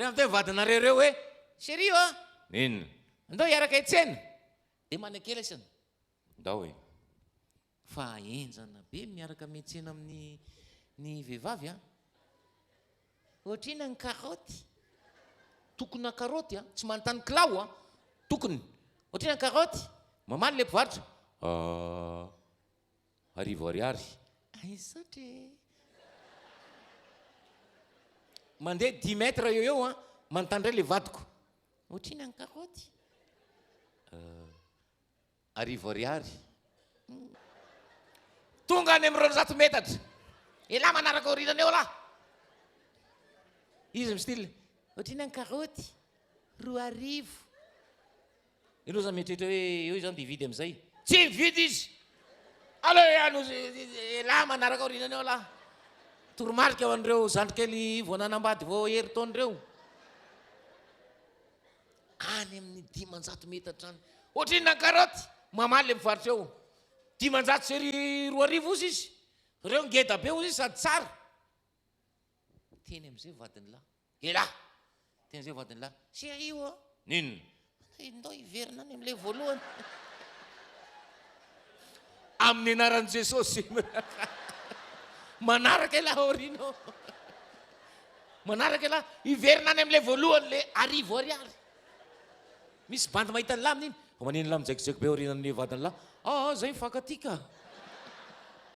Rehefa miteny vadinareo ireo hoe, Chérie ô! Inona? Ndao hiaraka hiantsena! Dia manekela isany. Ndao e! Fa henjana be miaraka miantsena amin'ny ny vehivavy an! Ohatr'inona ny karaoty? Tokona karaoty an! Tsy manontany kilao an! Tokony. Ohatr'inona ny karaoty? Mamaly ilay mpivarotra. Ah, 1000 ariary. Misaotra e! Mandeha dix mètres eo eo an, manontany indray ilay vadiko. Ohatr'inona ny karaoty? Ah, 1000 ariary. Tonga any amin'ny 200 metatra. Elah manaraka aorianany eo lah. Izy mi-style. Ohatr'inona ny karaoty? 2000. Ianao zany mieritreritra hoe eo izy zany dia hividy amin'izay. Tsy mividy izy. Aleo ihany ozy elah manaraka aorianany eo lah. Toromarika ho an'ireo zandrikely vao nanambady vao herintaona ireo. Any amin'ny 500 metatra any. Ohatrinona ny karaoty? Mamaly ilay mpivarotra eo. 2005 ozy izy. Ireo ngeda be ozy izy sady tsara. Teny amin'izay vadin'ny lahy. Elah! Teny amin'izay vadin'ny lahy. Chérie ô! N'inona? Ndao hiverina any amin'ilay voalohany. Amin'ny anaran'i Jesosy. Manaraka elah aoriana ao. Manaraka elah. Hiverina any amin'ilay voalohany le 1000 ariary. Misy bandy mahita an'lah amin'iny. Fa manino lah mijaikojaiko be aorianan'ny vadin'lah? Ah, zay mifankatia ka.